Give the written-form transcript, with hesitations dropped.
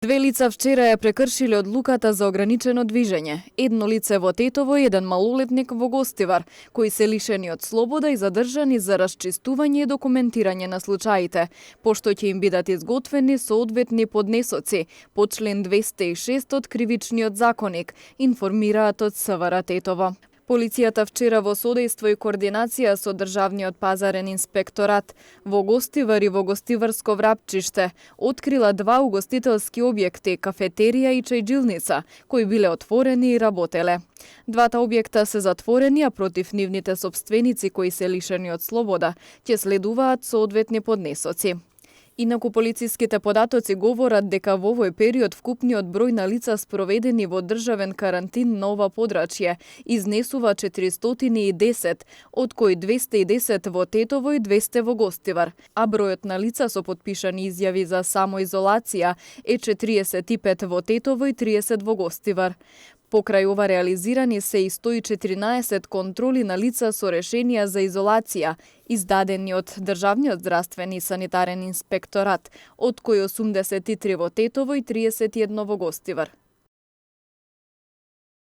Две лица вчера ја прекршиле одлуката за ограничено движење. Едно лице во Тетово и еден малолетник во Гостивар, кои се лишени од слобода и задржани за расчистување и документирање на случаите, пошто ќе им бидат изготвени соодветни поднесоци по член 206 од Кривичниот законник, информираат од СВР Тетово. Полицијата вчера во содејство и координација со Државниот пазарен инспекторат во Гостивар и во Гостиварско Врапчиште открила два угостителски објекти, кафетерија и чајджилница, кои биле отворени и работеле. Двата објекта се затворени, а против нивните сопственици кои се лишени од слобода ќе следуваат соодветни поднесоци. Инаку полициските податоци говорат дека во овој период вкупниот број на лица спроведени во државен карантин на ова подрачје изнесува 410, од кои 210 во Тетово и 200 во Гостивар, а бројот на лица со потпишани изјави за самоизолација е 45 во Тетово и 30 во Гостивар. Покрај ова реализирани се и 114 контроли на лица со решенија за изолација, издадени од Државниот здравствен и санитарен инспекторат, од кои 83 во Тетово и 31 во Гостивар.